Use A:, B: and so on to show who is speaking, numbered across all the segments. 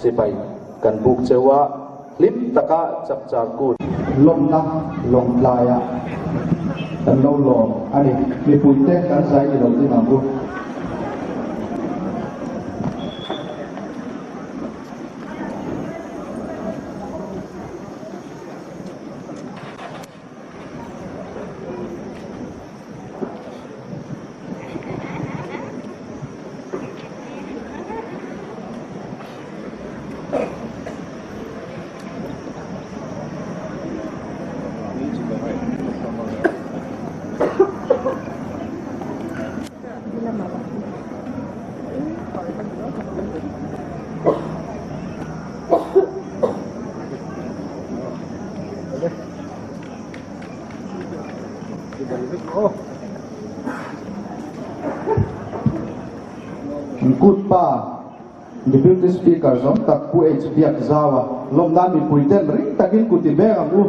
A: Chibai kan buk cheu a, hlim taka chapchar kut lawmna lawngtlaiah kan lo lawm a ni. Mipuite kan zai ni lo ding ang u. Kut pa Deputy Speaker zawng tak Pu H Biak Zaua lawm nan mipui ten ring takin kut i beng ang u.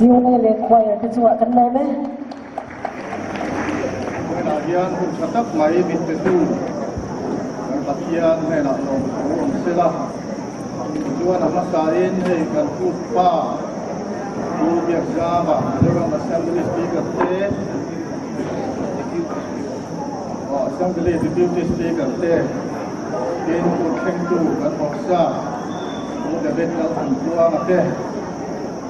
B: Sione leh choir te chungah kan lawm e.
C: Vawiinah hian hun tha tak mai min petu kan Pathian hnenah lawmthu awm sela. Tichuan a hmasain hei kan group pa Pu Biakzama Mizoram Assembly Speaker te, Assembly Deputy Speaker te, tin Pu Thlengtu kan hawksa Pu David Lalthantluanga te,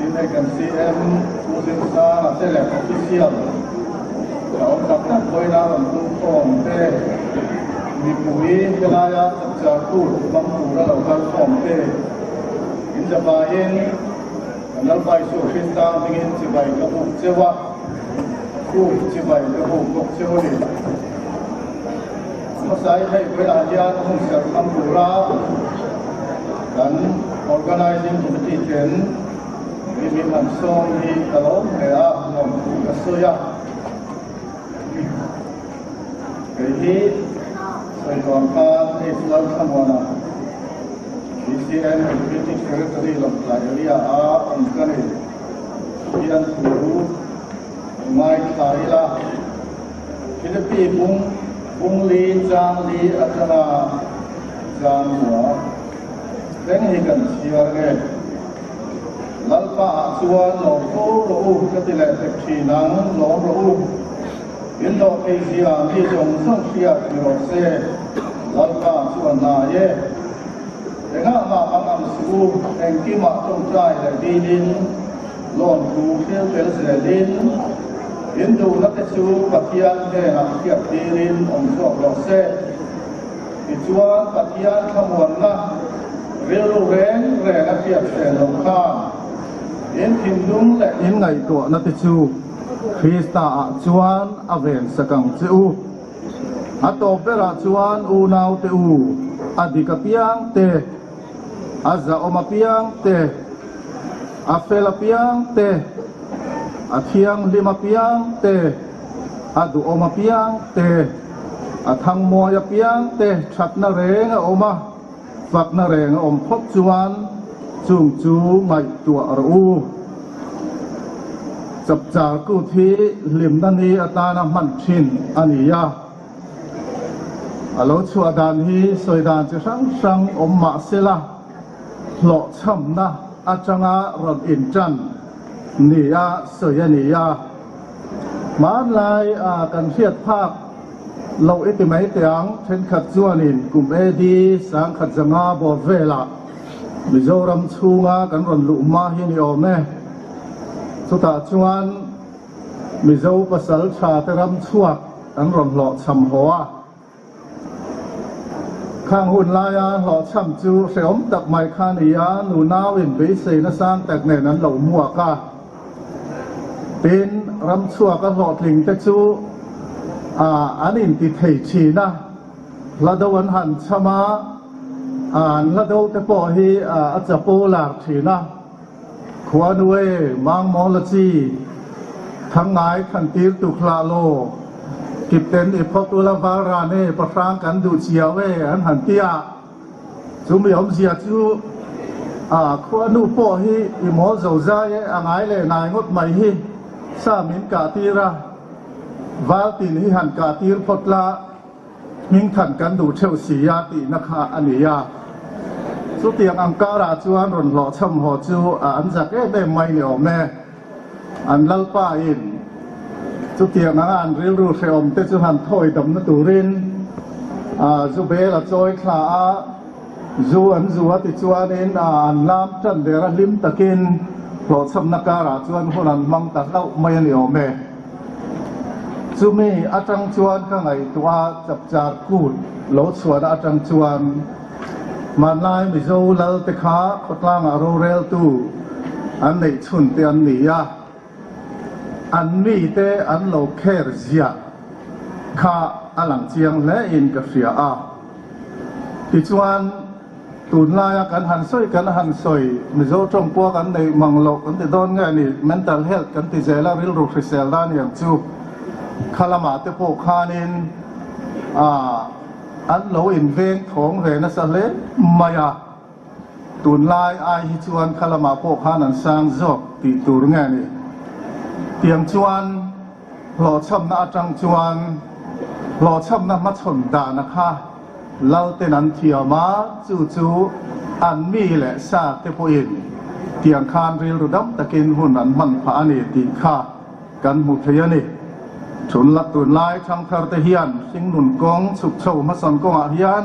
C: Tin hei kan CM Pu Zirsanga te leh official a awm tak tak pawhin a rawn tum khawm te. Mipui helaia chapchar tur hmang tura lo kal khawm te in zavaiin kan Lalpa Isua Krista hmingin chibai ka buk cheu a, kut chibai ka buk bawk cheu a ni. Hmasai hei vawilah hian hun serh hmang tura kan Organizing Committee ten mi min han sawm hi ka lawm hle a, lawmthu ka sawi a. Kei hi sawizuam khan H Lalthlamuana, BCM Executive Secretary Lawngtlai Area a awm ka ni. Pathian thu ngaithla ila, Philippi bung bung li chang li atanga chang hua thleng hi kan chhiar nge? Lalpa ah chuan lawm fo rawh u ka ti leh tek thin ang, lawm rawh u. In dawh thei zia mi zawng zawng hriat ni rawh se, Lalpa chu a hnai e. Engah mah mang ang suh u, engkimah tawngtai leh dilin, lawmthu hril tel zelin, in duhna te chu Pathian hnenah hriat tirin awm zawk rawh se. Tichuan Pathian thlamuanna rilru reng reng a hriat hreh lo khan in thinlung leh in ngaihtuahna te chu Krista ah chuan a ven sak ang che u. A tawp berah chuan unaute u, a dik apiang te, a zahawm apiang te, a fel apiang te, a thianghlim apiang te, a duhawm apiang te, a thangmawi apiang te thatna reng a awm a, fakna reng a awm phawt chuan chung chu ngaihtuah rawh u. Chapchar kut hi hlimna ni atana hman thin a ni a, a lo chhuah dan hi sawi dan chi hrang hrang awm mah sela, hlawhchhamna atanga rawn intan nia sawi a ni a. Hmanlai a kan hriat phak loh i ti mai teh ang, thenkhat chuanin kum AD 1500 bawr velah Mizoram chhunga kan rawn luh hma hi ni awm e. Chutah chuan Mizo pasal tha te ram chhuak an rawn hlawhchham haw a. Khang hun laia hlawhchham chu hrehawm tak mai kha a ni a, nunauin beiseina sang tak nen an lo hmuak a. Tin, ramchhuak a hlawhtling te chu an inti thei thin a, hla do an han chham a, an hla do te pawh hi a chapo lar thin a. Khuanu e, Mangmaw la chi, thang ngai than tir tuk hlah law, kipten i phawt ula val ran e, pahrang kan duh chiau e, an han ti a. Chu mi awmzia chu a khuanu pawh hi i mawl zo zai e, a ngai leh nai ngawt mai hi sa min kah tir a, val tin hi han kah tir phawt la, Hmingthan kan duh theuh si a tihna kha a ni a. Chutiang ang karah chuan rawn hlawhchham haw chu a an zak em em mai ni awm e. An Lalpa in chutiang anga an rilru hrehawm te chu han thawi damna turin zu bel a chawi thla a, zu an zu a tichuanin an lam tan der a hlim takin hlawhchhamna karah chuan hun an hmang ta hlauh mai a ni awm e. Chumi atang chuan ka ngaihtuah a, chapchar kut lo chhuahna atang chuan hmanlai Mizo lal te kha khawtlangah roreltu an neih chhun te an ni a, an mite an lo kher ziah kha a lang chiang hle in ka hria a. Tichuan. Tunlaia kan han sawi kan han sawi, Mizo tawng pawh kan neih mang loh kan ti dawn nge ni, mental health kan ti zel a, rilru hrisel dan hi ang chu. Kha lamah te pawh khanin ah an lo inveng thawng ve nasa hle mai a, tunlai ai hi chuan kha lamah pawh khan an sang zawk tih tur nge ni. Tiang chuan hlawhchhamna atang chuan hlawhchhamna hmachhawn dana kha Lalten an thiam a, chu chu an mi leh sa te pawhin tiang khan rilru dam takin hun an hman phah a ni tih kha kan hmu thei a ni. Chhun tunlai thangthar te hian hringnun kawng chhuk chho hmasawn kawngah hian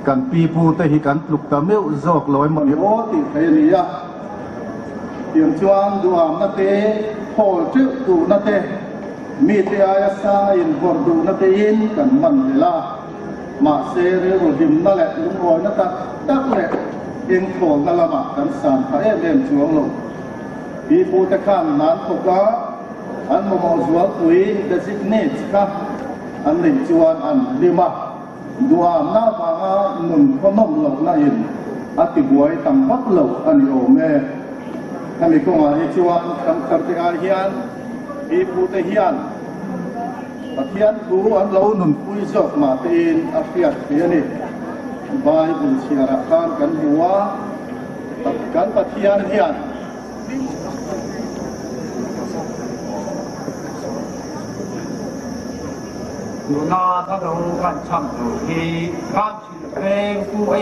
C: kan pi pu te hi kan tluk ta meuh zawk lo emaw ni aw tih thei a ni a. Tiang chuan duhamna te, hawl teuh duhna te, mite aia sanga invawrh duhna tein kan hman hlel a. Mahse, rilru hlimna leh lungawina tak tak leh engthawlna lamah kan san pha em em chuang lo. Pipute khan nan thawk a, an mamawh zualpui, basic needs, kha an neih chuan an hlim a. Duhamna avanga nun khawnawm lohna in a tibuai tam vak lo a ni awm e. Hemi kawngah hi chuan thangtharte ai hian pipute hian Pathian thu an lo nunpui zawk mah tein a hriat thei a ni. Bible chhiarah khan kan hmu a, kan Pathian hian.
D: Tuna ka lo kan cham tur hi Ramchhil veng Pu H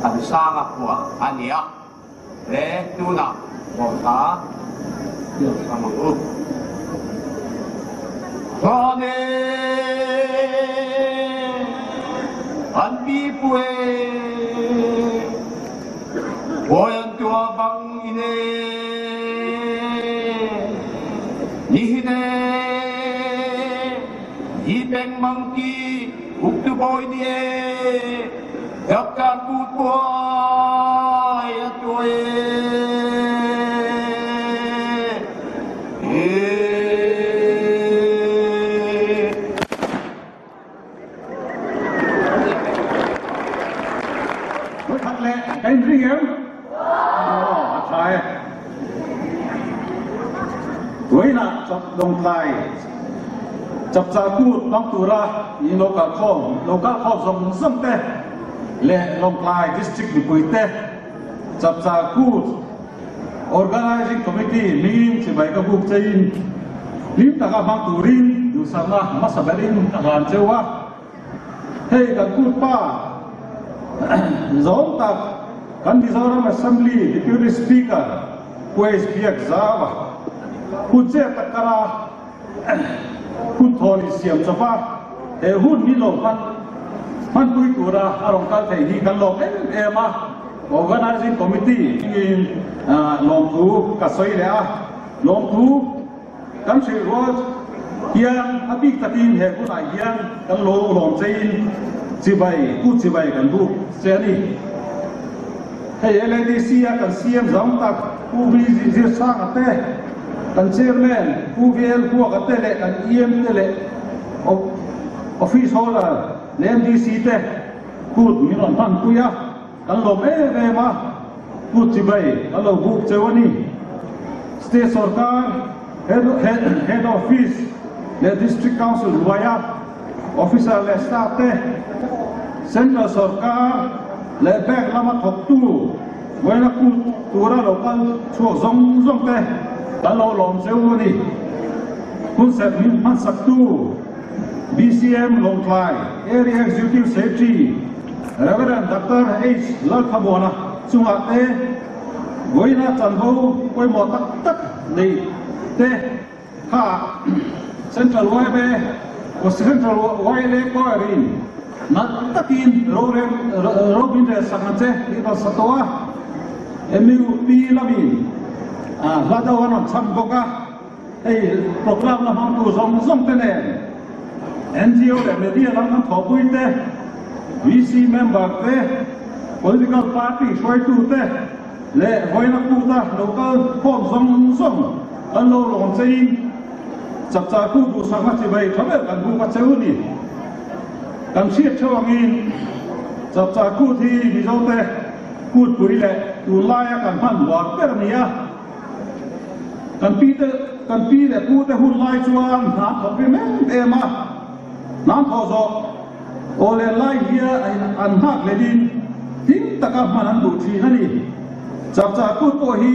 D: Thansanga khua a ni a, he tunah Bawlhla thil cham ang u. Hlawn e, an pi pu e, Bawi an tuah bang in e, Nihin e, Hi pengmang ti uktu bawi nih e, Doctor Kut Puai a tuah e.
E: Vawikhat leh ka inring em? Aw, a tha e. Vawiinah chap Lawngtlai chapchar kut hmang tura in lo kalkhawm, lo kalkhawm zawng zawng te leh Lawngtlai District mipui te chapchar kut Organizing Committee hmingin chibai ka buk cheiin hlim taka hmang turin duhsakna hmasa berin ka hlan cheu a. Hei kan kut pa zawng tak kan Mizoram Assembly Deputy Speaker Pu H Biakzauva hun che tak kara hun thawn insiam chawp a, he hun min lo hman hmanpui tura a rawn kal thei hi kan lawm em em a. Organizing Committee hmingin lawmthu ka sawi leh a, lawmthu kan hrilh rual hian a bik takin he hunah hian kan lo lawm cheiin chibai, kut chibai kan buk che a ni. Hei LADC a kan CM zam tak Pu V Zirsanga te, kan Chairman Pu VL Huaka te leh kan EM te leh Office Holder leh MDC te kut min rawn hmanpui a, kan lawm em em a, kut chibai kan lo buk cheu a ni. State sorkar Head Office leh District Council hnuaia Officer leh staff te, Central sorkar leh bank lama thawktu vawiina kut tura lo kal chhuak zawng zawng te kan lo lawm cheu a ni. Hunserh min hmansaktu BCM Lawngtlai Area Executive Secretary Rev. Doctor H. Lalthamuana chungah te vawiina chanvo pawimawh tak tak nei te Kha Central yma aw Central YLA choir in nalh takin rorel ro min rel sak ang che tih rawn sa tawh a, MUP lamin hla deuh an rawn chham bawk a, hei programme la hmangtu zawng zawng te nen NGO leh media lam kan thawhpui te, VC member te, political party hruaitu te leh vawiina kuta lo kal khawm zawng zawng Kan lo lawm cheiin chapchar kut duhsakna chibai tha ber kan buk a cheu ni. Kan hriat theuh angin chapchar kut hi Mizote kutpui leh tunlaia kan hman huar ber a ni a. Kan pi te kan pi leh pu te hun lai chuan hnam thawk rim em em a, hnam thawh zawh aw leh lai hia an nghak hlenin hlim taka hman an duh thin a ni. Chapchar kut pawh hi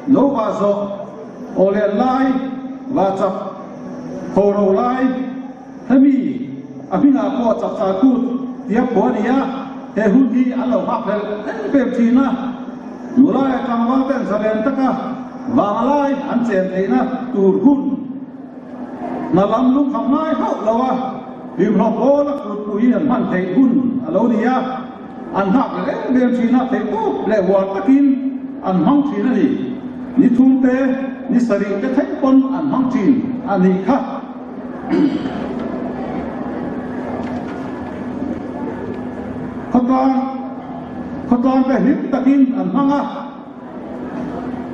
E: Lo va zawh, aw leh lai, va chak, tho ro lai, hemi a hmingah pawh chak char kut tia phuah a ni a, he hun hi an lo nghak hlelh em em thin a. Nula leh tlangval ten zalen taka vanga lai an chen theihna tur hun hna lam lungkham ngai hauh lo a, hlimhlawp awl a kutpui an hman theih hun a lo ni a. An nghak leh em em thin a, theihtawp leh huar takin an hmang thin a ni. Ni thum te, ni sarih te thleng pawn an hmang thin a nih kha. Khawtlang khawtlang te hlim takin an hmang a,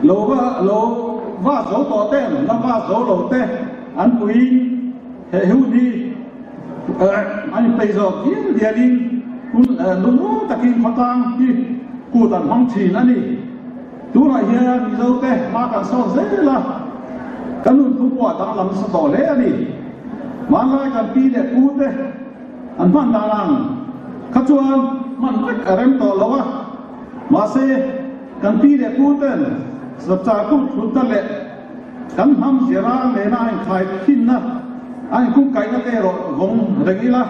E: lo va lo va zo tawh ten la va zo lo te an puiin he hun hi an inpeih zawk dial dialin hun lungrual takin khawtlang hi kut an hmang thin a ni. Tunah hian Mizote hma kan sawn zel a, kan nun thu pawh a danglam nasa tawh hle a ni. Hmanlai kan pi leh pu te an hman dan ang kha chuan hman vek a rem tawh lo a, mahse kan pi leh pu ten Zapchar kut hlutna leh kan hnam zirang nena a inkhai thinna, a inkungkaihna te erawh vawng reng ila.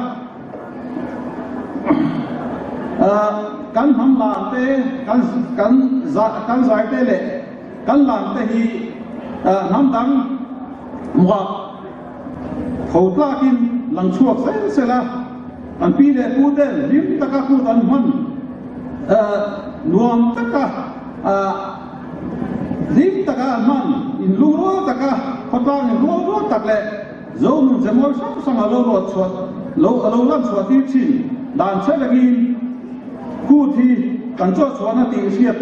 E: Kan hnam lan te, kan kan kan zai te leh kan lan te hi hnam dang muah tho tlakin lang chhuak zel sel a, kan pi leh pu ten hlim taka kut an hman nuam taka hlim taka an hman inlungrual taka khawtlang inrual rual tak leh Zo nun che mawi hrang hrang a lo ruat chhuah lo a lo lan chhuah tir thin dan che rengin kut hi kan chuah chhuahna tih hriat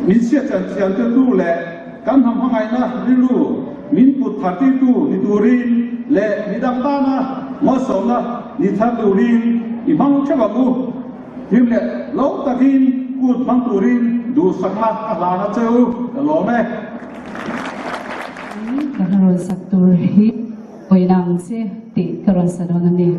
E: min hriat chian chian tir tu leh kan hnam hmangaihna rilru min put thar tir tu ni turin leh midang tana malsawmna ni thar turin i hmang theuh ang u. Hlim leh lo takin kut hmang turin duhsakna ka hlan a che u, ka lawm e.
F: Ka hla rawn sak tur hi pawina ang che tih ka rawn sa dawn a ni.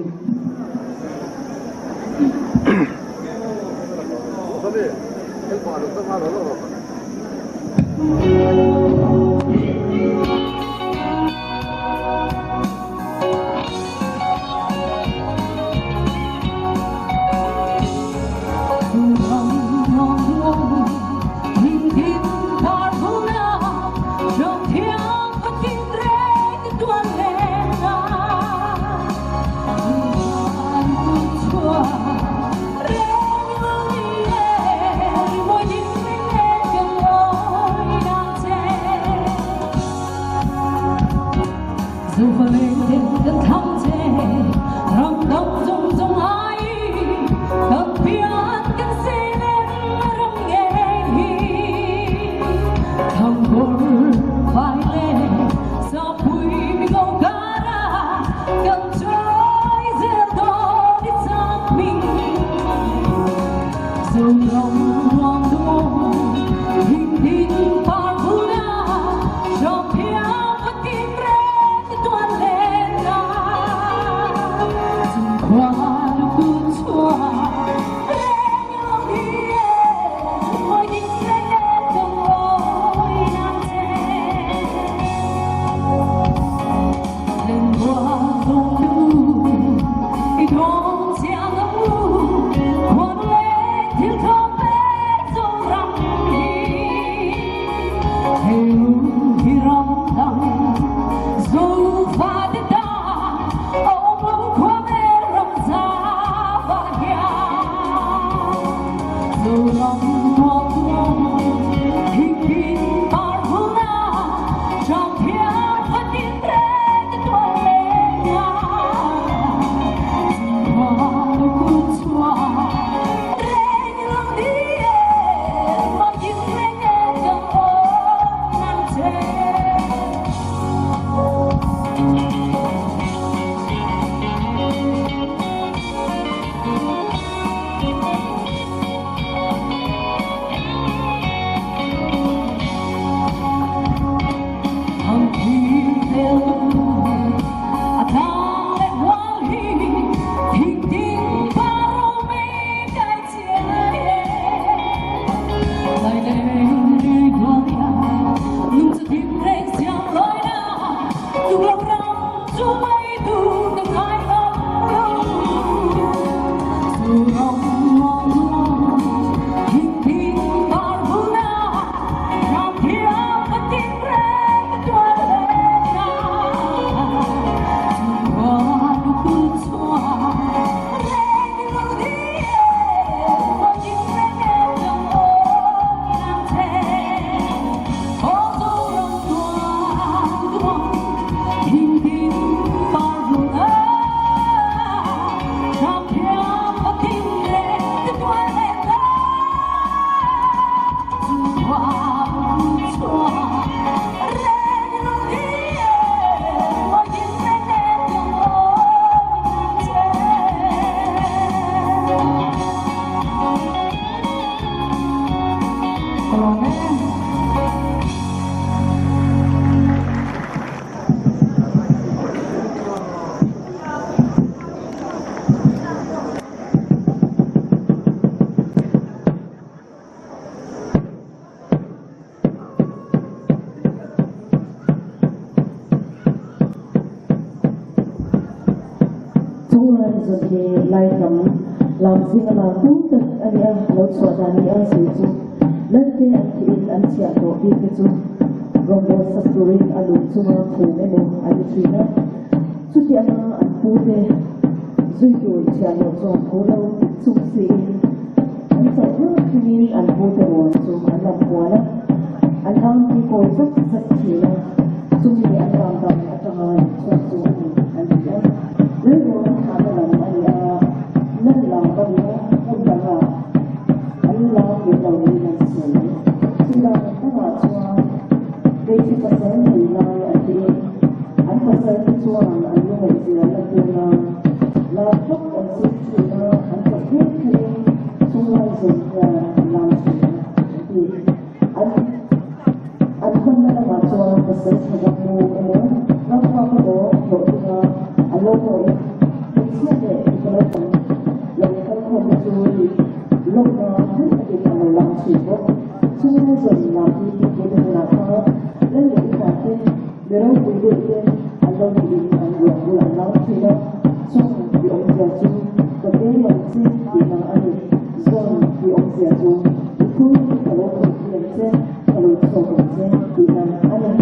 B: zawn hi Lai hnam lam zinga lar tum tak a ni a, lo chhuah dan ni a sawi chu Lalte an thihin an chhiah tawh bik te chu rawngbawl sak turin a lung chunga phum emaw a ni thin a. Chuti anga an pu te zui tur chhiah loh chuan tho lo chung siin an chauh hlak thlengin an pu te ruang chu an lam kual a, an lam hi kawi zat zat thin a, chumi an lam dan atanga lam chhuak chu a ni an ti a. Lal ruang thahna lam a ni a, lal lam a ni a, hmun dangah an lam leh lo niin an sawi. Chuvang dangah chuan hmeichhe pasal nei lai an tiin an pasal te chuan an lu ngaihzia lantir nan lam vak an zir thin a, an chawp hlek thlengin chunglai zawng hian an lam thin a an ti. An an hawnna lamah chuan pasal tha ram mu emaw ram huak emaw hlawh dinga an lo hawiin hmeichhia leh mipa naupang lo kalkhawmna chu lawmna hlim takin an lo lam thin bawk. Chunglai zawn lam hi tihpui na hunah khan lal leh upa te, mi ropui deuh te an lo niin an ruang bul an lam thin a, chung tih awmzia chu ka veng lo che tihna a ni. Zawn tih awmzia chu i phur hi ka lo phur pui ang che, ka lo chhawk ang che tihna a ni.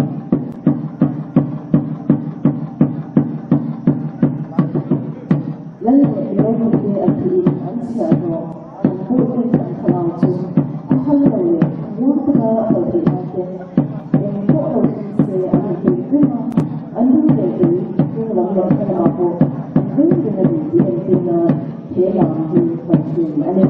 B: Lal leh mi ropui te an thiin an chhiah tawh. An pawhte an thlarau chu a hal lo leh muang taka a kal theih nan te eng pawh lo thleng se an inpeih reng a, an lung leh tui hnung lam leh hma lamah pawh an veng reng a ni tih entir nan he lam hi hman thin a ni.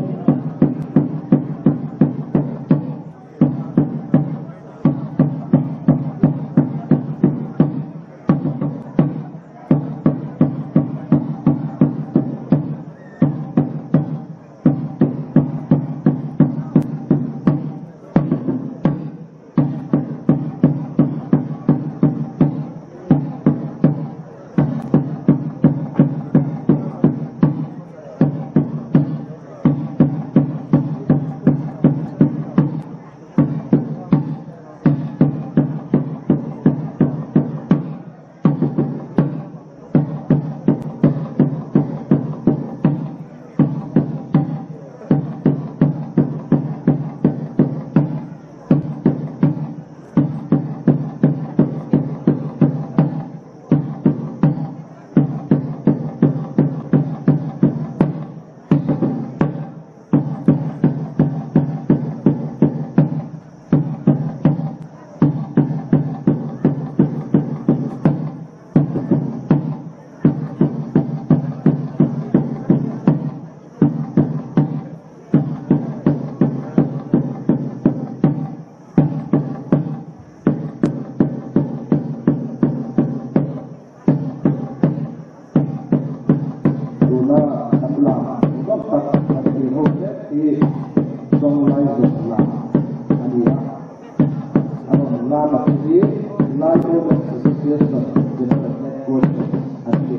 A: Tuna kan lam vak tak kan tih ho mek hi Chawnglai zawng lam a ni a. A rawn lam a te hi Lai Women's Association General Headquarters an ni.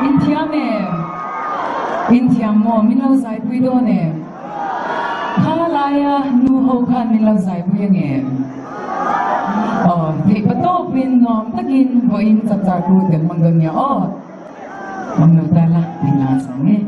F: Inthiam em? Inthiam maw? Min lo zaipui dawn em? Kha laia nu ho khan min lo zaipui ang em? Aw, theih pa tawpin nuam takin vawiin chapchar kut kan hmang dawn nia aw. Hmang lo ta la, min la sang e.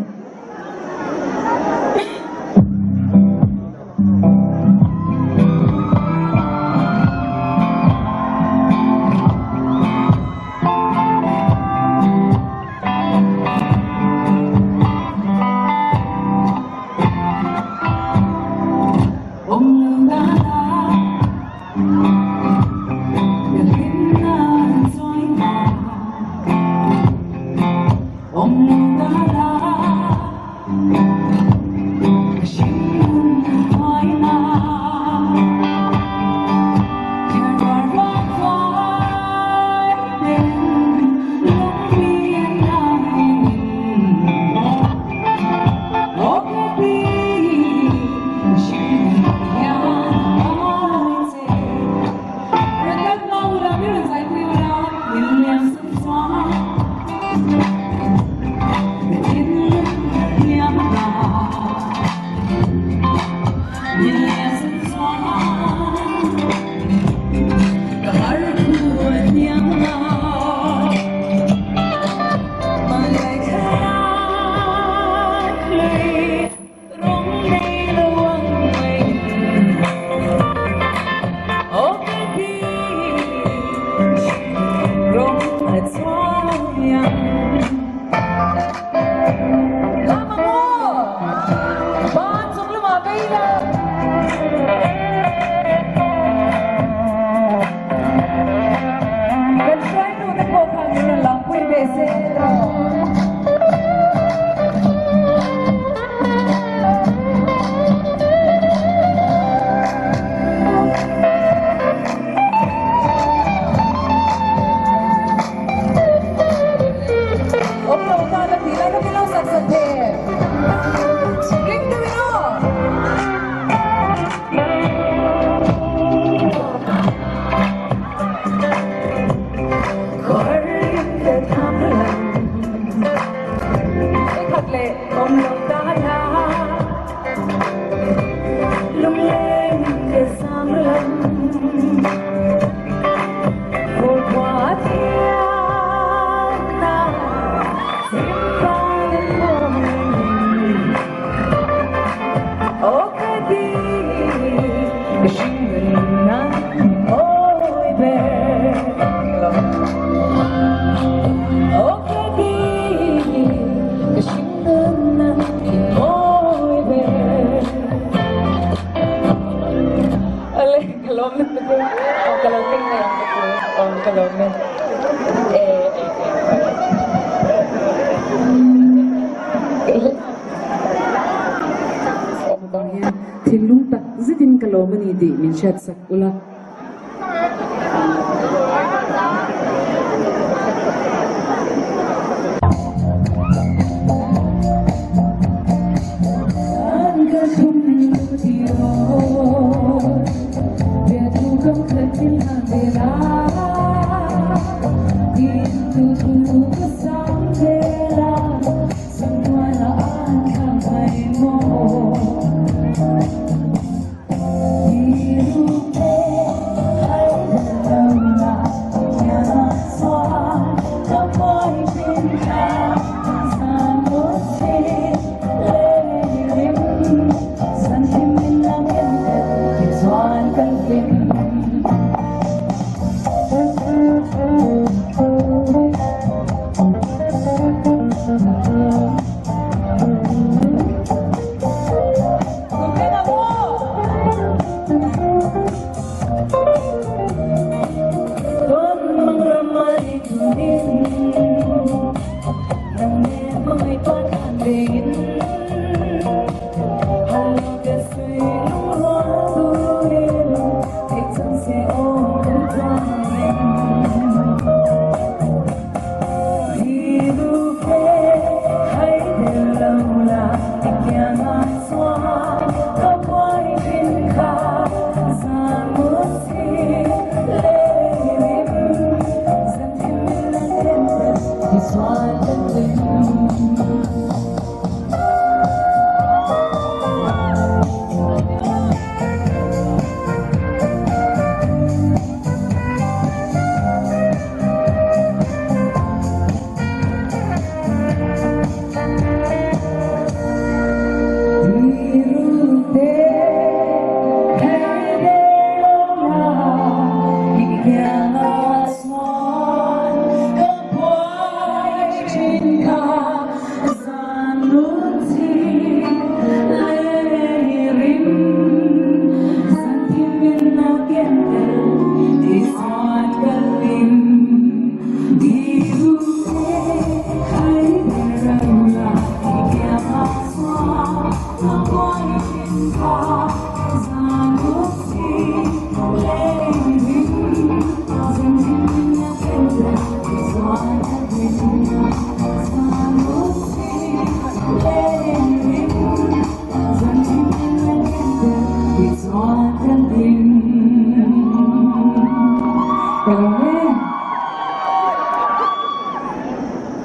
F: Thinlung tak zetin ka lawm a ni tih min hriatsak ula.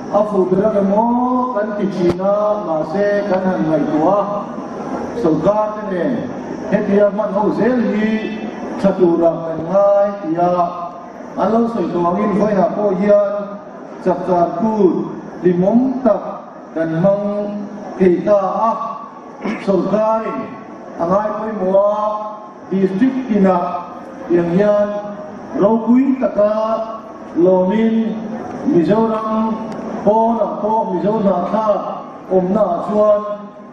C: A fuh ber ang emaw kan ti thin a, mahse kan han ngaihtuah a, sawrkar te nen. Hetia hman ho zel hi tha turah kan ngai tia an lo sawi tawh angin vawiinah pawh hian chapchar kut hlimawm tak kan hmang thei ta a. Sawrkarin a ngai pawimawh a, District tinah tiang hian ropui taka lawmin Mizoram pawnah pawh Mizo hnahthlak awmna ah chuan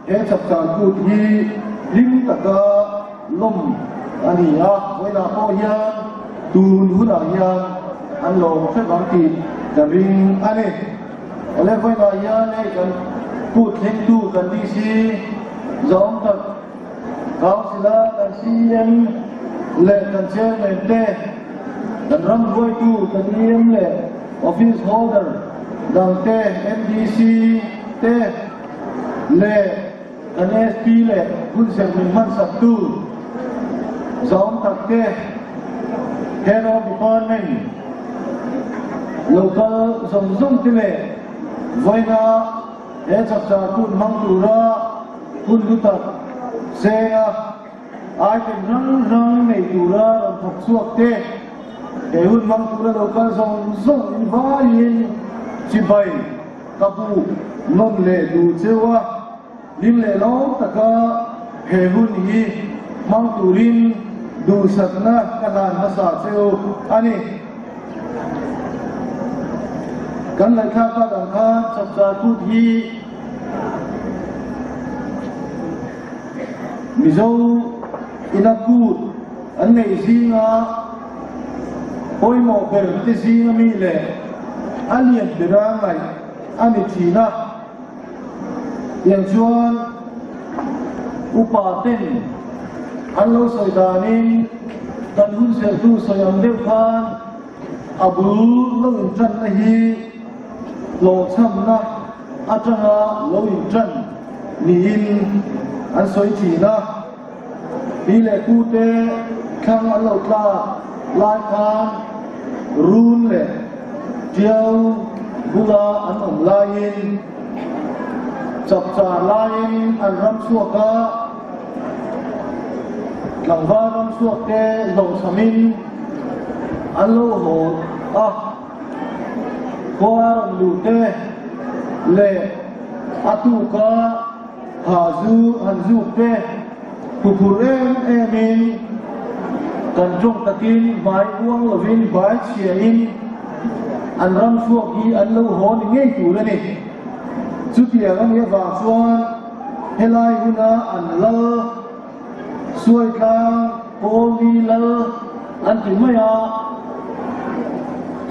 C: he chapchar kut hi hlim taka lawm a ni a, vawiinah pawh hian tun hunah hian an lawm hrep ang tih ka ring a ni. Awle vawiinah hian hei kan kut thlengtu kan DC zawng tak Council-a kan CEM leh kan Chairman te, kan ram hruaitu kan EM leh Office Holder dang te, MDC te leh kan SP leh hunserh min hmansaktu zawng tak te, Head of Department local zawng zawng te leh vawiina he chapchar kut hmang tura hun hlu tak zenga item hrang hrang nei tura rawn thawk chhuak te, he hun hmang tura lo kal zawng zawng in vaiin chibai ka buk nawn leh duh cheu a, hlim leh lawm taka he hun hi hmang turin duhsakna ka hlan hmasa cheu a ni. Kan ngaihthlak tak ang khan chapchar kut hi Mizo ina kut an neih zinga pawimawh ber te zinga mi leh a lian bera ngaih a ni thin a. Tiang chuan upa ten an lo sawi danin kan hun serhtu sawi ang deuh khan a bul lo inṭanna hi hlawhchhamna atanga lo inṭan niin an sawi thin a. Pi leh pute thlang an lo tlak lai khan run leh tiau bula an awm laiin chapchar laiin an ram chhuak a, tlangval ram chhuak te hlawhchhamin an lo haw a, khua rawn luh te leh a tuka Ha zu han zuk te huphurh em em in kan tawng takin hmai uang lovin hmai chhia in an ram chhuak hi an lo haw ni ngei tur a ni. Chutiang a nih avang chuan helai huna an lal Suaitlang Kawlni lal an ti mai a,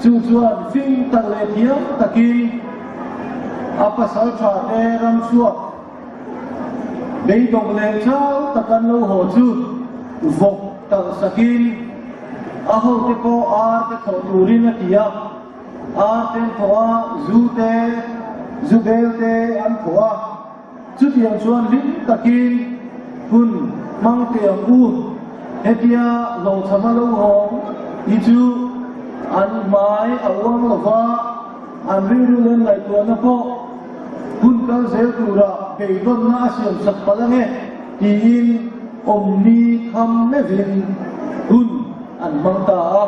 C: chu chuan fing tak leh thiam takin a pasal tha te ram chhuak beidawng leh chau tak an lo haw chu vawk talh sakin a hote pawh ar te thawh turin a ti a, ar te an thawh a, zu te, zu bel te an thawh a. Chutiang chuan hlim takin hun hmang teh ang u. Hetia hlawhchhama lo hawng hi chu an hmai a uang lo va, an rilru leh ngaihtuahna pawh hun kal zel tura beidawnna a siamsak palh ange tiin awmni kham meuhin hun an hmang ta a.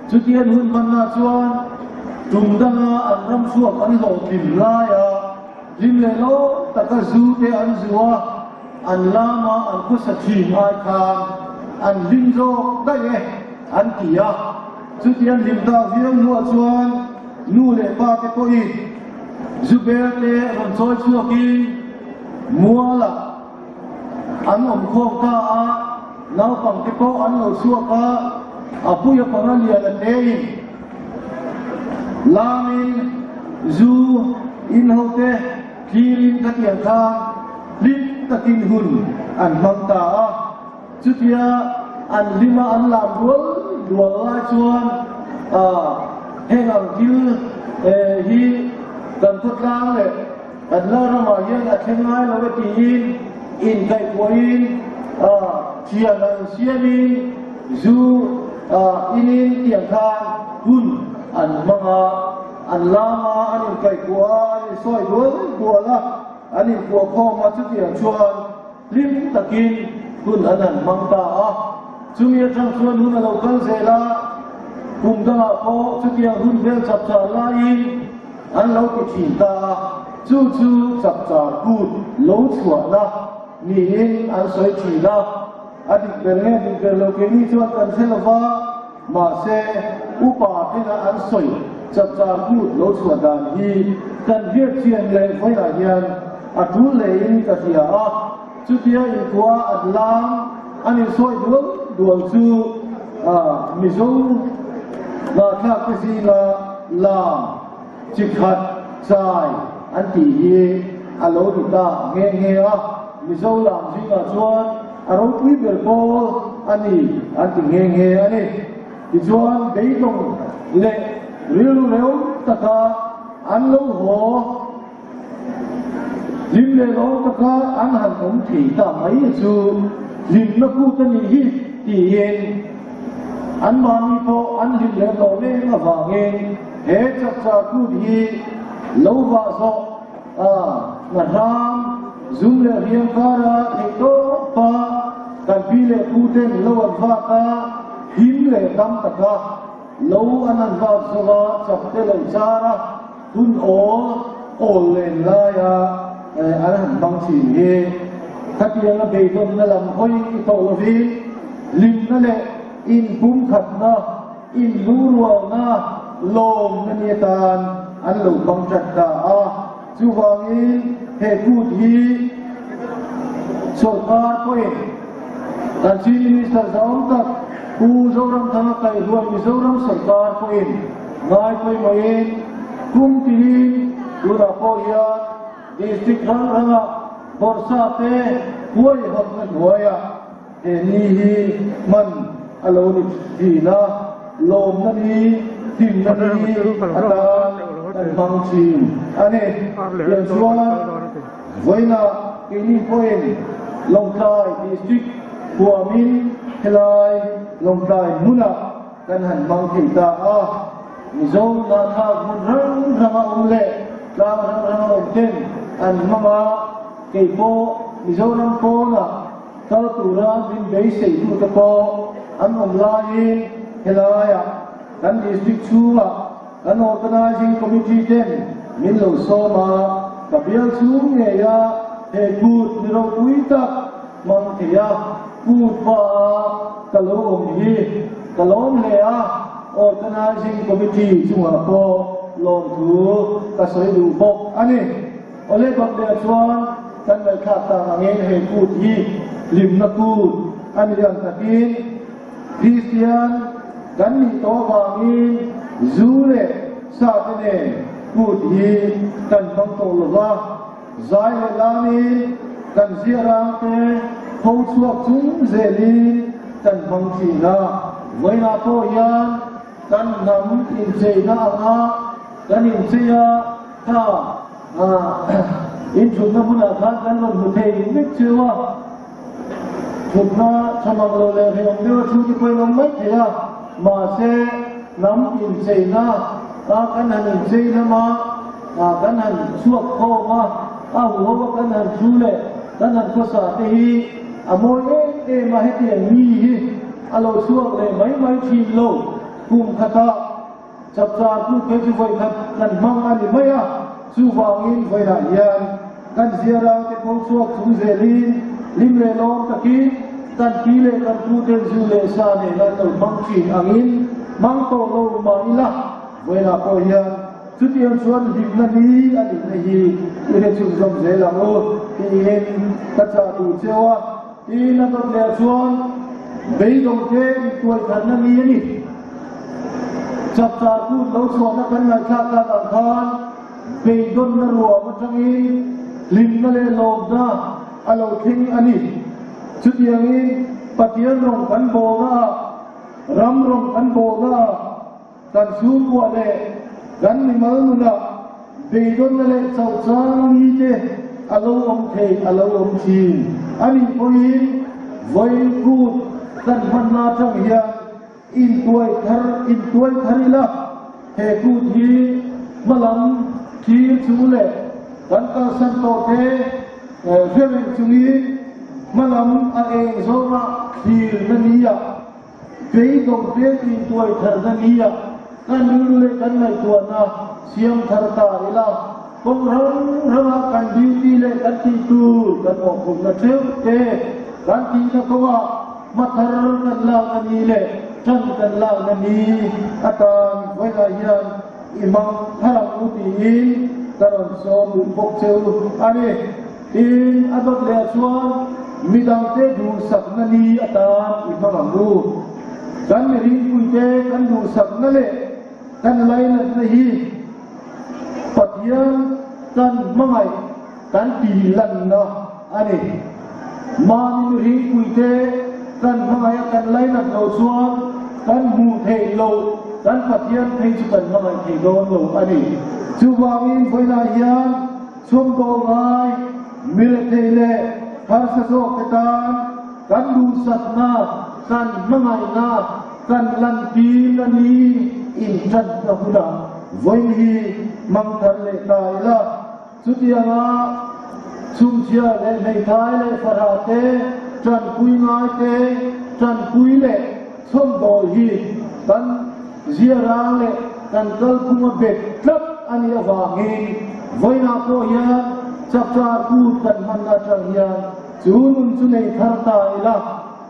C: Chutiang hun hmanna chuan tum danga an ram chhuak an hlawhtlin laia Hlim leh lo taka zu te an zu a, an lam a an khawsa thin ai khan an hlim zawk daih e an ti a. Chuti an hlim tak viau hnuah chuan nu leh pa te pawhin zu bel te rawn chawi chhuakin mualah an awm khawm ta a, naupang te pawh an lo chhuak a, a puia panga lian a tein Lamin zu in hote thlirin ka tiang khan hlim takin hun an hmang ta a. Chutia an hlima an lam rual rual lai chuan heng ang thil hi kan khawtlang leh kan Lalramah hian a thleng ngai lo e tiin inkaihkuahin thian an siamin zu inin tiang khan hun an hmang a, an lam a, an inkaihkuah a, an insawi dual dual a, an inkuahkhawm a, chutiang chuan hlim takin. hun an han hmang ta a. Chumi atang chuan hun a lo kal zel a, kum dangah pawh chutiang hun vel chapchar laiin an lo ti thin ta a, chu chu chapchar kut lo chhuahna niin an sawi thin a. A dik ber nge dik ber lo keini chuan kan hre lo va, mahse upa tena an sawi chapchar kut lo chhuah dan hi kan hriat chian leh vawilah hian a tul lehin ka hria a. Chutia inkhua an lam an insawi dual dual chu Mizo hnathlak te zinga lam chi khat chai an tih hi a lo ni ta nghe nghe a, Mizo lam zingah chuan a ropui ber pawl a ni an ti nghe nghe a ni. Tichuan beidawng leh rilru reu taka an lo haw. Hlim leh lawm taka an han awm thei ta mai chu hlimna kut a nih hi tiin anmahni pawh an hlim leh tawh mek avangin he chapchar kut hi lo vah zawh a na hram zum leh hriam kara theih tawpa kan pi leh pu ten lo an vak a, him leh dam taka lo an han vak zawh a chapte lo char a. Hun awl awl len laia an han hmang thin hi khatianga beidawnna lam hawi i tawh lovin hlimna leh inpumkhatna, inlungrualna, lawmna ni atan an lo hmang ṭan ta a. Chuvangin he kut hi sawrkar pawhin kan Chief Minister zahawm tak Pu Zoramthanga kaihruai Mizoram sawrkar pawhin Ngai pawimawhin kum tiin tunah pawh hian District hrang hrangah Bawrhsa te huai hawtna hnuaiah he ni hi hman a lo ni thin a, lawmna ni, hlimna ni atan kan hmang thin a ni. Tiang chuan vawiinah keini pawhin Lawngtlai District huamin helai Lawngtlai hmunah Kan han hmang thei ta a, Mizo nahthlak hmun hrang hranga awm leh tlang hrang hranga awm ten an hmang a, kei pawh Mizoram pawnah kal tura min beiseitute pawh an awm laiin helaiah kan district chhungah kan Organising Committee ten min lo sawm a, ka bial chhung ngeia he kut ni ropui tak hmang thei a, kut pa a ka lo awm hi ka lawm hle a, Organising Committee chungah pawh lawmthu ka sawi duh bawk a ni. Awle Bawkbeh chuan kan ngaihthlak tak angin he kut hi hlimna kut a ni ang takin Kristian kan nih tawh avangin zu leh sa te nen kut hi kan hmang tawh lova, Zai leh lamin kan ziarang te tho chhuak chung zelin kan hmang thin a, vawiinah pawh hian kan hnam incheina anga kan inchei a, kha inthutna hmunah khan kan rawn hmu thei vek cheu a, thutna tha mang lo leh hrehawm deuha thu te pawhin awm mai thei a, mahse hnam incheina a kan han inchei lama kan han chhuak khawm a, a huho a kan han thu leh kan han khawsa te hi a mawi em em a, hetiang mi hi a lo chhuak leh mai mai thin lo kum khatah. Chapchar chu kei chu vawikhat kan hmang a ni mai a, chuvangin vawilah hian kan ziarang te pho chhuak chung zelin hlim leh lawm takin kan pi leh kan pu ten zu leh sa nen an lo hmang thin angin hmang tawh lo mah ila vawilah pawh hian chutiang chuan hlimna ni a nihna hi i hre chhunzawm zel ang u tiin ka chah duh cheu a. Tin a dawt leh chuan beidawngte intuaitharna ni a ni. Chapchar kut lo chhuahna kan ngaihthlak tak ang khan beidawnna ruam atangin hlimna leh lawmna a lo thleng a ni. Chutiangin Pathian rawng kan bawlna ah, ram rawng kan bawlna ah, Kan chhungkua leh kan mimal nunah beidawnna leh chauhchang mite a lo awm thei a lo awm thin a nih pawhin vawiin kut kan hmanna atang hian intuai thar intuai thar ila he kut hi hmalam thlir chung leh kan kalsan tawhte hre reng chungin. Hmalam a eng zawnga thlirna nia, beidawng hmel intuai tharna nia kan rilru leh kan ngaihtuahna siam thar ta ila, kawng hrang hranga kan duty leh kan tih tur kan awhkhumna theuh te kan tihna kawngah hma thar kan lakna ni leh tan kan lakna ni atan vawilah hian i hmang thar ang u tiin ka rawn sawm duh bawk che u a ni. Tin, a dawt leh chuan midangte duhsakna ni atan i hmang ang u. Kan miringpuite kan duhsakna leh kan lainatna hi Pathian kan hmangaih kan tihlanna a ni. Mahni miringpuite kan hmangaih a kan lainat loh chuan kan hmuh theih loh kan Pathian phei chu kan hmangaih thei dawn lo a ni. Chuvangin vawiinah hian Chhungkaw ngai, mirethei leh harsa zawkte tan kan duhsakna, kan hmangaihna, kan lantir a ni inṭanna hunah vawiin hi hmang thar leh ta ila. Chutianga chhungchhia leh hmeithai leh fahrah te, ṭanpui ngai te, ṭanpui leh chhawmdawl hi kan Ziarang leh kan kalphunga bet tlat a nih avangin vawiinah pawh hian chapchar kut kan hmanna atang hian chu nun chu nei thar ta ila,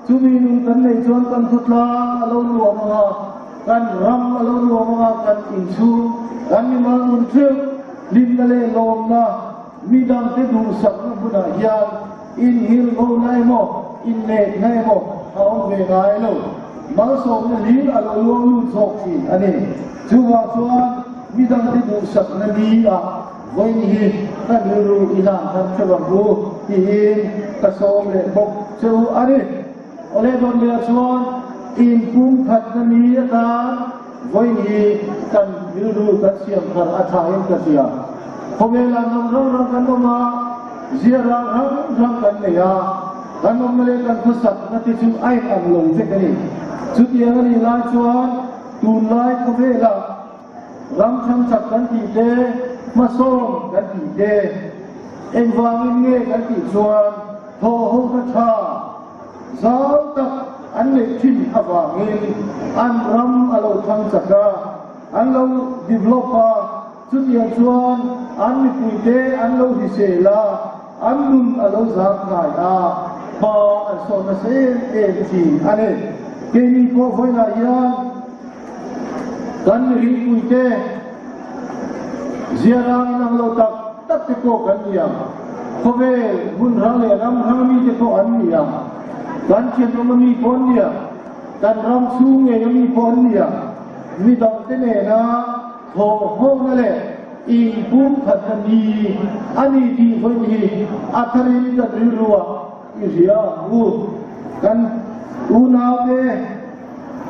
C: chumi nun kan neih chuan kan khawtlang a lo nuam ang a, kan ram a lo nuam ang a, kan inchhung, kan mimal nun theuh hlimna leh lawmna midangte duhsakna hmunah hian Inhilhona emaw, inletna emaw a awm ve ngai lo. Malsawmna hlir a lo luang lut zawk thin a ni. Chuvang chuan midangte duhsakna ni ah vawiin hi kan rilru i hlan thar theuh ang u tiin ka sawm leh bawk che u a ni. Awle Dawnlea chuan inpumkhatna ni atan vawiin hi kan rilru kan siam thar a thain ka hria. Khawvelah hnam hrang hrang kan awm a, ziarang hrang hrang kan nei a, kan awmna leh kan khawsakna te chu a inang lo vek a ni. Chutiang a nih lai chuan tunlai khawvelah ram thangchak kan tih te, hmasawm kan tih te, engvangin nge kan tih chuan thawhhona tha zau tak an neih thin avangin an ram a lo thangchak a, an lo develop a. Chutiang chuan an mipuite an lo hrisel a, an nun a lo zang hnai a, hma an sawn nasa em em thin a ni. Keini pawh vawiinah hian kan mihringpuite ziarang inang lo tak tak te pawh kan ni ang, khawvel hmun hrang leh ram hrang mite pawh an ni ang, kan thianawm ami pawh an ni ang, kan ram chhung ngei ami pawh an ni ang, midangte nena Thawhhawna leh inpumkhatna ni a ni tih vawiin hi a tharin kan rilruah i hria ang u. Kan unaute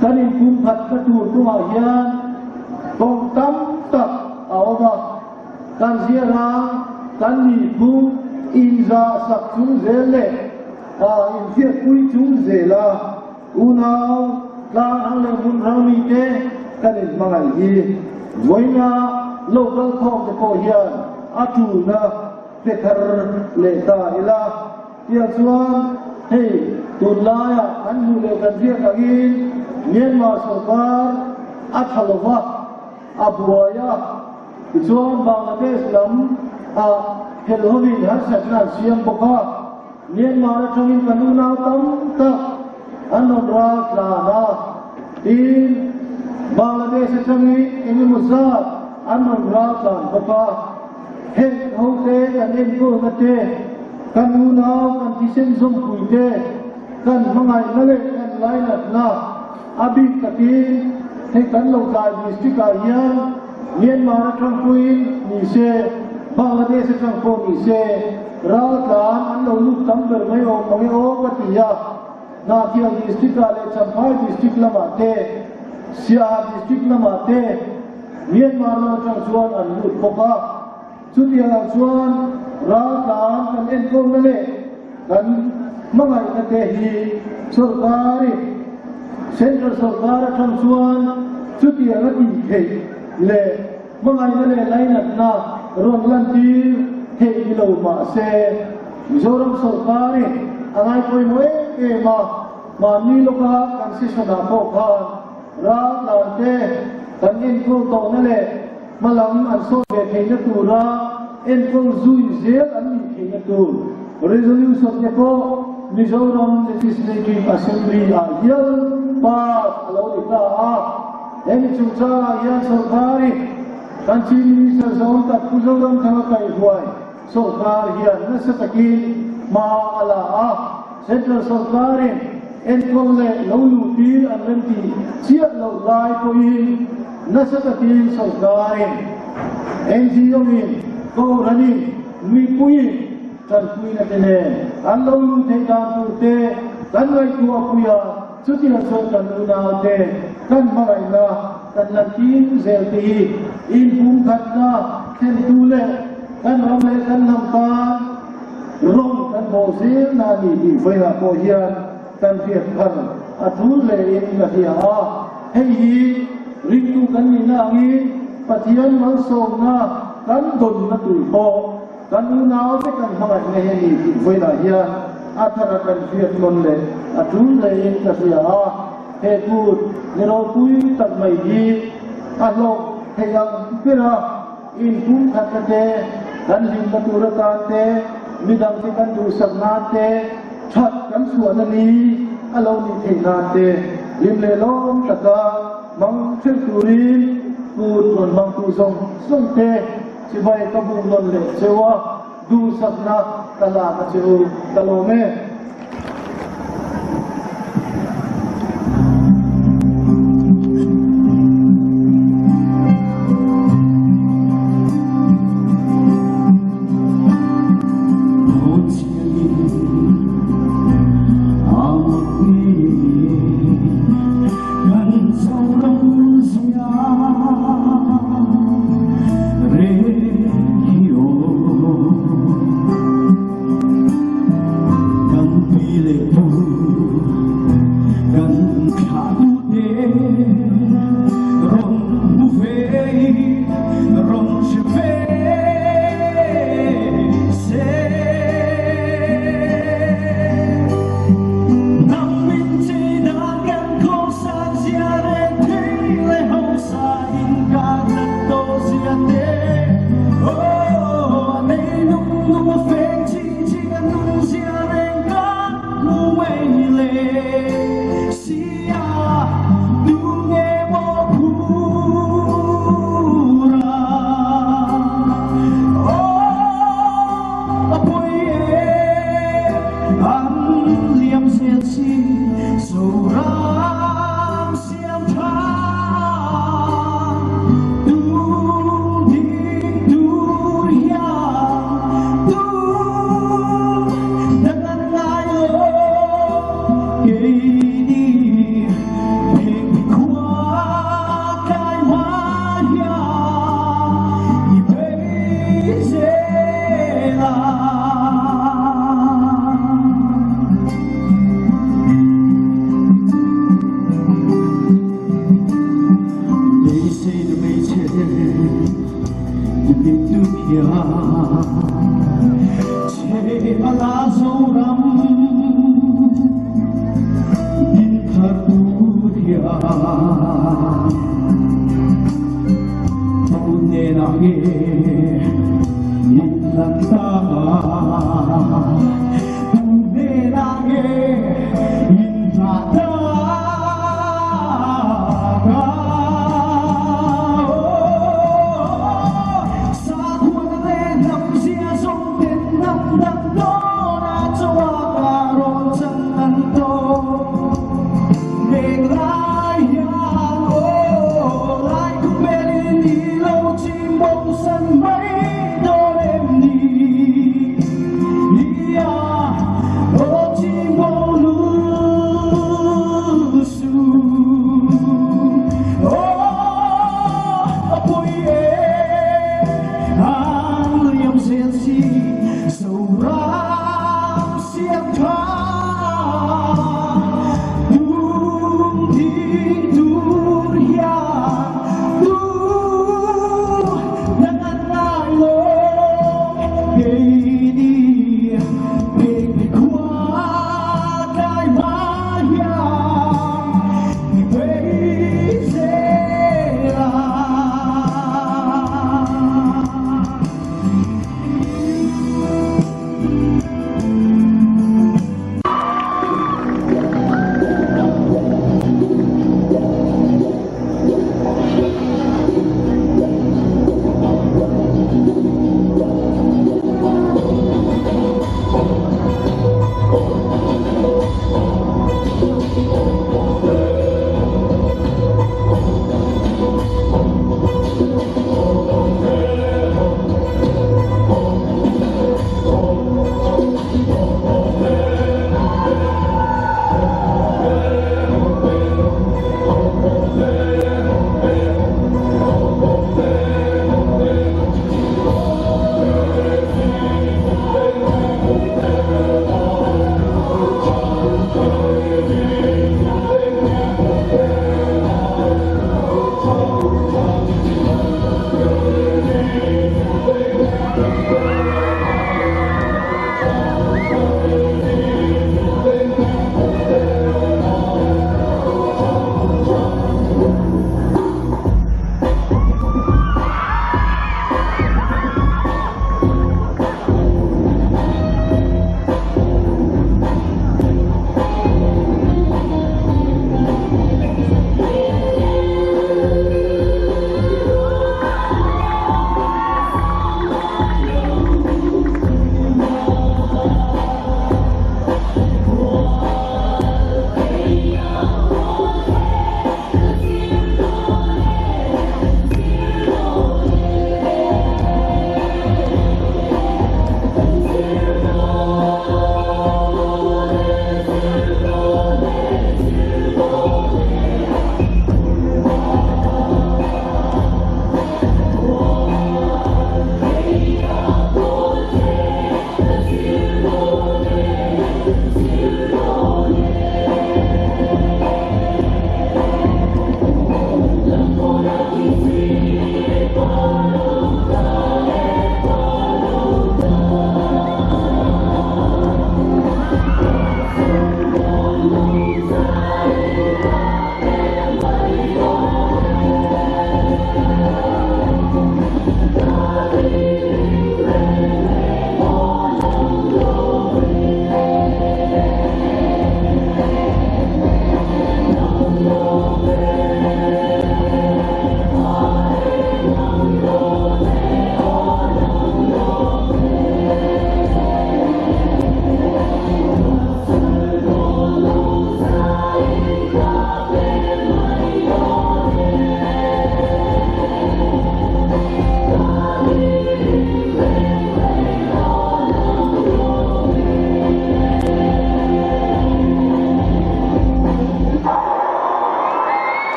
C: kan inpumkhatna tur kawngah hian kawng tam tak a awm a, kan ziarang kan nihphung inzahsak chung zel leh inhriatpui chung zela Unau, tlang hrang leh hmun hrang mite kan inhmangaih hi vawiina local khawm te pawh hian a tulna pe thar leh ta ila. Tiah chuan hei tunlaiah kan hmuh leh kan hriat angin Myanmar sorkar a tha lova, a buai a, tichuan Bangladesh lam ah helhawmin harsatna an siam bawk a. Myanmar atangin kan unau tam tak an rawn ral tlan a, tin Bangladesh atangin eng emaw zat an rawn ral tlan bawk a. Heng hote kan enkawlna te, kan unau kan thisen zawmpui te, kan hmangaihna leh kan lainatna a bik takin hei kan Lawngtlai District ah hian Myanmar atang pawhin ni se, Bangladesh atang pawh ni se, raltlan an lo lut tam ber mai awm mang e aw ka ti a. Hnahthial District ah leh Champhai District lamah te, Siaha District lamah te Myanmar lam atang chuan an lut bawk a. Chutiangah chuan raltlan kan enkawlna leh kan hmangaihna te hi sorkari, Central sorkar atang chuan chutianga tih theih leh hmangaihna leh lainatna rawn lantir theih ni lo mah se, Mizoram sorkari. a ngai pawimawh em em a, mahni lawka kan session ah pawh khan raltlan te kan enkawl tawhna leh hmalam an sawt ve theihna tura enkawl zui zel an nih theihna tur resolution te pawh Mizoram Legislative Assembly ah hial pass a lo ni ta a. Hemi chungchangah hian sorkari kan Chief Minister zawng tak Pu Zoramthanga kaihhuai sorkar hian nasa takin hma a la a, Central sorkarin enkawl leh lo luhtir an remti chiah loh lai pawhin nasa takin sorkarin NGO-in Kohhranin mipuiin tanpuina te nen an lo luh theih dan tur te kan ngaihtuah pui a. Chutiang chuan kan unaute kan hmangaihna kan la tir zel te hi inpumkhatna thlentu leh kan ram leh kan hnam tan rawng kan bawh zelna a ni tih vawiinah pawh hian kan hriat thar a tul hlein ka hria a. Hei hi ringtu kan nihna angin Pathian malsawmna kan dawnna tur pawh Kan unaute kan hmangaihna hi a ni tih vawilah hian a thara kan hriat nawn leh a tul hlein ka hria a, he kut ni ropui tak mai hi a hlawk thei ang ber a, inpumkhatna te, kan hlimna tur atan te, midangte kan duhsak nan te, that kan chhuahna ni a lo nih theih nan te hlim leh lawm taka hmang theuh turin kut rawn hmangtu zawng zawng te, Chibai ka buk nawn leh cheu a, duhsakna ka lak a che u, ka lawm e.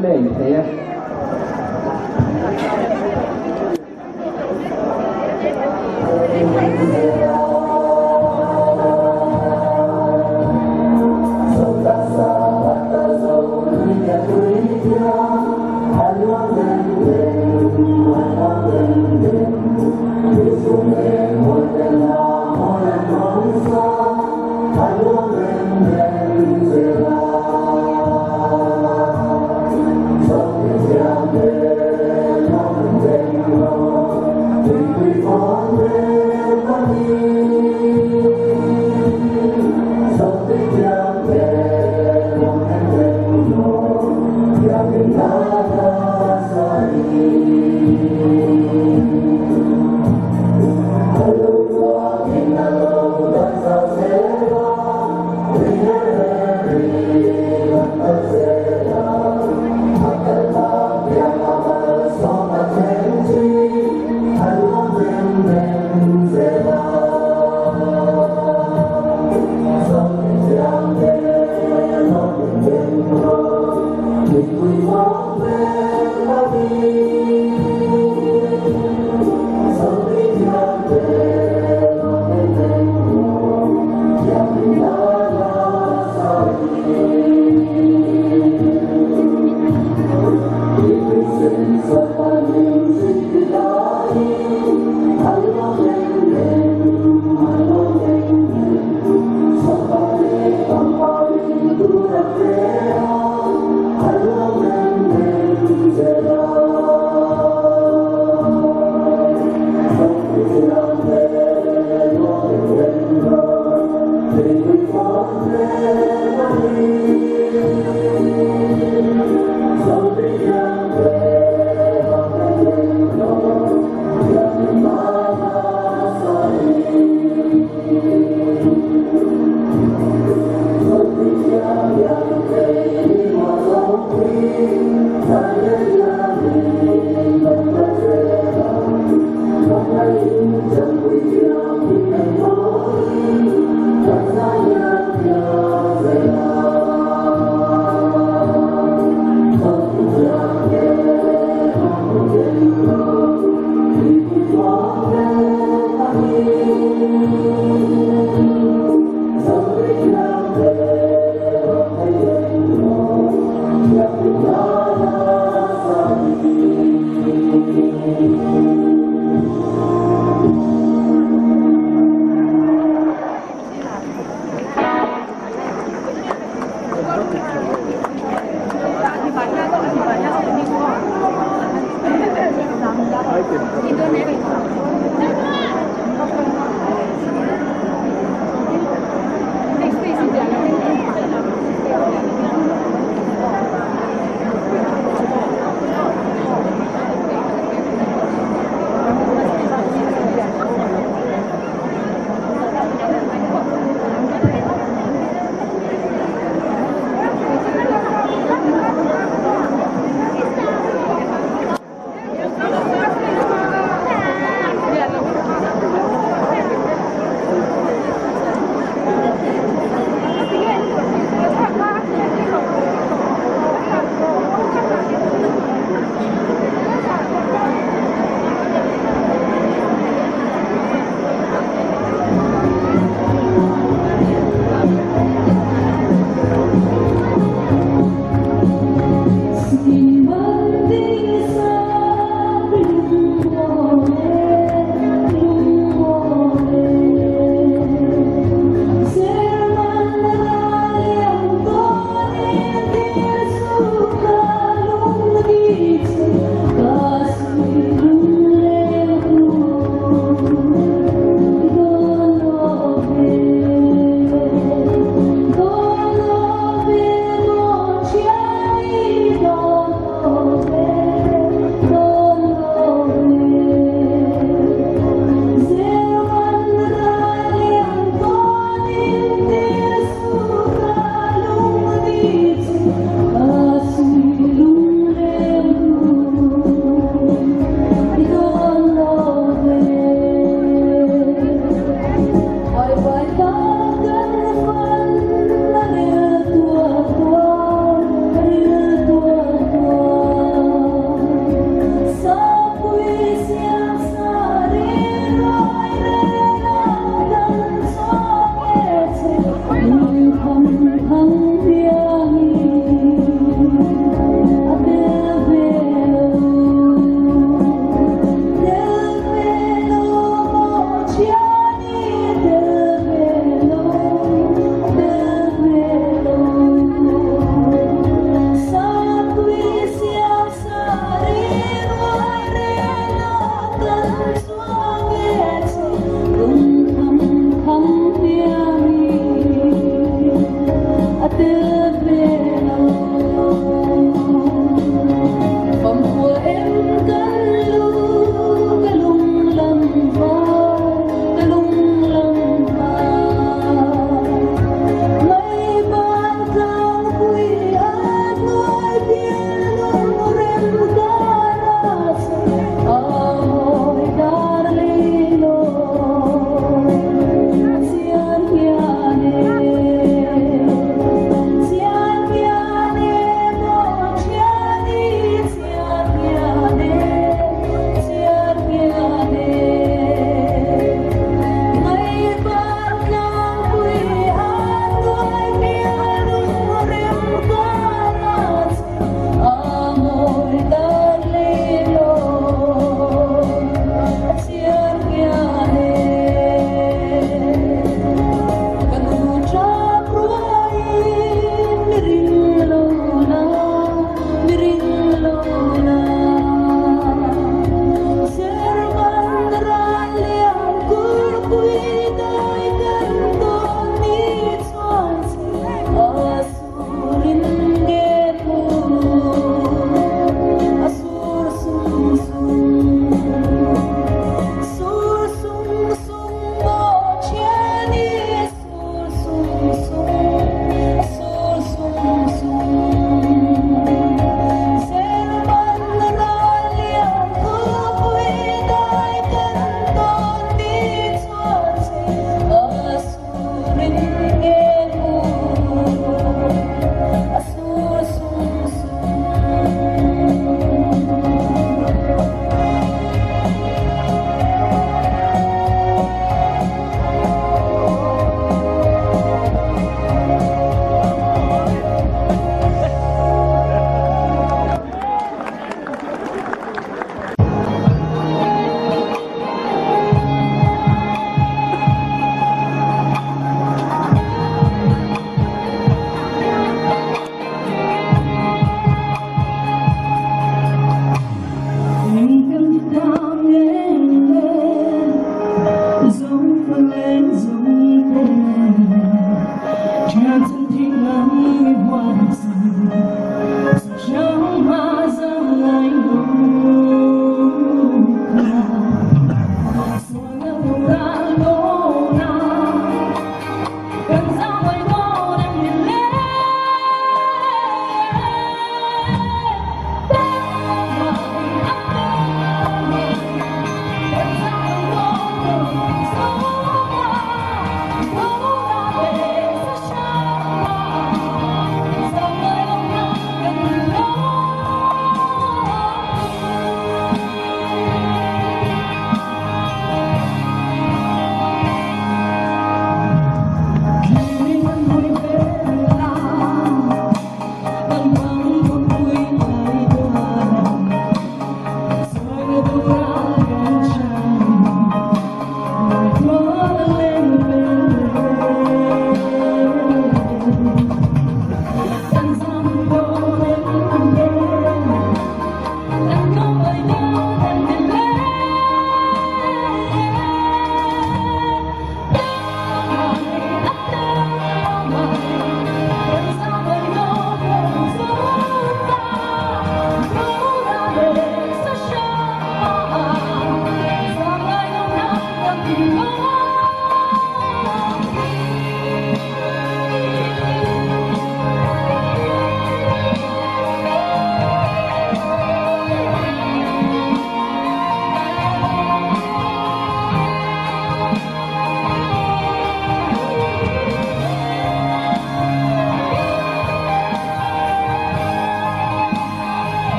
A: play thei e.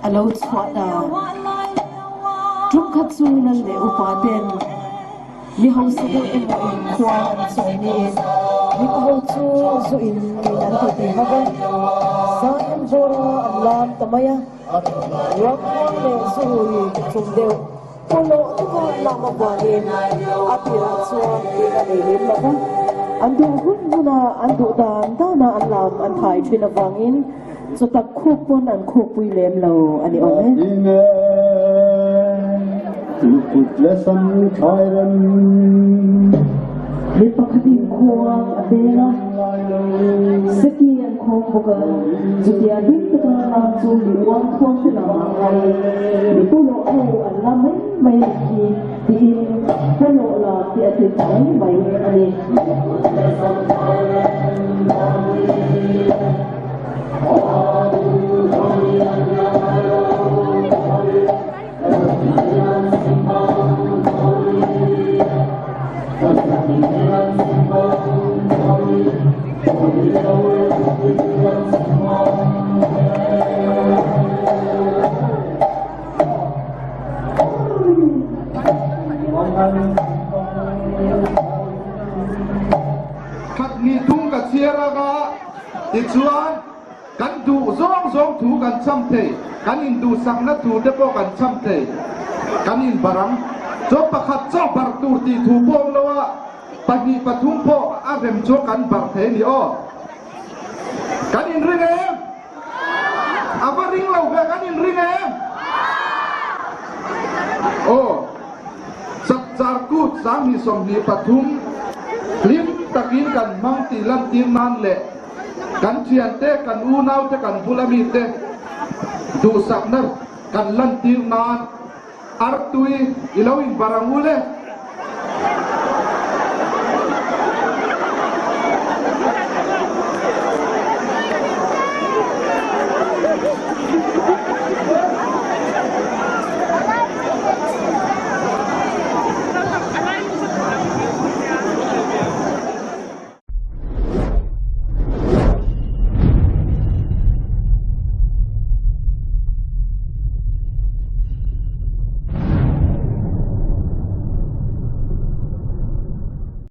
B: A lo chhuah dan. Ṭumkhat chu lal leh upa ten mi hausa deuh emaw in khuang an chawi niin mipa ho chu zu in min an titi vak a, Zain bawra an lam ta mai a, ruangkhuang leh zu ri tum deuh pawlawh taka lam avangin a tirah chuan eng a nei lem lo va, an duh hun huna an duh dan dana an lam an thai thin avangin Chawtak khup pawn an khukpui lem lo a ni awm e. Mi pakhatin khuang a beng a, Seki an khawng bawk a, chutia hlim taka lam chu mi uang thuang te lamah ngai mi pawlawh ho an la mai mai a nih hi tiin pawlawh la tih a ti ta mai mai a ni.
A: Khat ni thung ka chhiar anga tichuan kan duh zawng zawng thu kan cham thei, kan induhsakna thu te pawh kan cham thei, kan inbarang. Chuan pakhat chauh bar tur tih thu pawh awm lo a, pahnih pathum pawh a rem chuan kan bar thei a ni aw. Kan inring em? A va ring lo ve, kan inring em? Aw, Chapchar Kut 2023 hlim takin kan hmang tih lantir nan leh kan thiante, kan unaute, kan bula mite duhsakna kan lantir nan Artui i lo inbar ang u le.